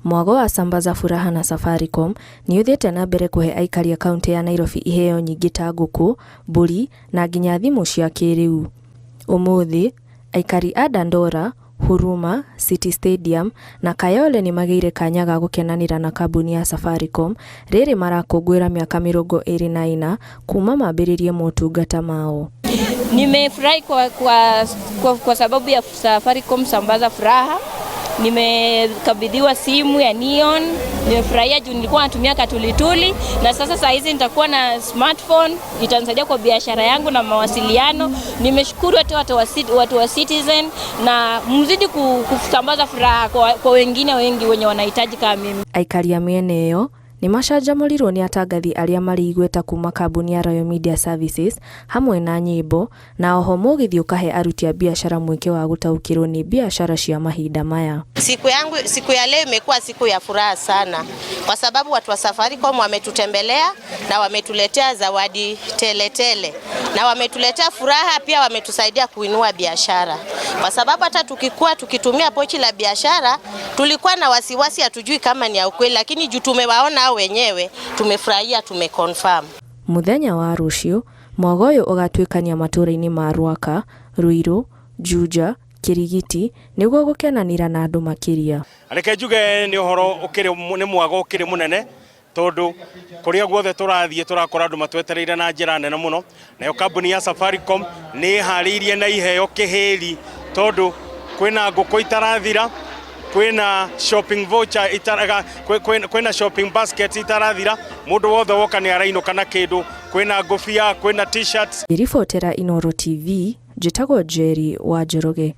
Mwago wa Sambaza Furaha na Safaricom nĩ ũthiĩte na mbere kũhe aikari a kaunti ya Nairobi iheo nyingĩ ta ngũkũ, mbũri na nginya thimũ cia kĩrĩu. Ũmũthĩ, aikari a Dandora, Huruma, City Stadium na Kayole nĩ magĩire kanya ga gũkenanĩra na kambuni ya Safaricom rĩrĩ marakũngũĩra mĩaka 24 kuma mambĩrĩrie motungata mao. Nimefurahi kwa sababu ya Safaricom Sambaza Furaha. Nimekabidhiwa simu ya Neon. Nimefurahia juu nilikuwa natumia katulituli na sasa saa hizi nitakuwa na smartphone, itanisaidia kwa biashara yangu na mawasiliano. Nimeshukuru hata watu wa Citizen na mzidi kusambaza furaha kwa wengine wengi wenye wanahitaji kama mimi. Aikari a mĩena ĩyo nĩ macanjamũrirwo nĩ atangathi arĩa marĩ igweta kuma kambuni ya Royal Media Services hamwe na nyĩmbo na oho mũgithi ũkahe aruti a biacara mweke wa gũtaũkĩrwo nĩ biacara cia mahinda maya. Siku yangu, siku ya leo imekuwa siku ya furaha sana kwa sababu watu wa Safaricom wametutembelea na wametuletea zawadi tele tele na wametuletea furaha pia, wametusaidia kuinua biashara, kwa sababu hata tukikuwa tukitumia pochi la biashara tulikuwa na wasiwasi, hatujui kama ni ya ukweli, lakini juu tumewaona hao wenyewe tumefurahia, tumeconfirm. Mũthenya wa rũciũ mwago ũyũ ũgatuĩkania matũũra-inĩ ma Ruaka, Ruiru, Juja, Kirigiti nĩguo gũkenanĩra na andũ makĩria. Reke njuge nĩ ũhoro ũkĩrĩ nĩ mwago ũkĩrĩ mũnene tondũ kũrĩa guothe tũrathiĩ tũrakora andũ matwetereire na njĩra nene mũno. Nayo kambuni ya Safaricom nĩ ĩharĩirie na iheo kĩhĩri tondũ kwĩna ngũkũ itarathira, kwĩna shopping voucher itaraga, kwĩna shopping basket itarathira. Mũndũ wothe woka nĩ arainũka na kĩndũ, kwĩna ngũbia, kwĩna T-shirts. Ngĩribotera Inooro TV, njĩtagwo Njeri wa Njoroge.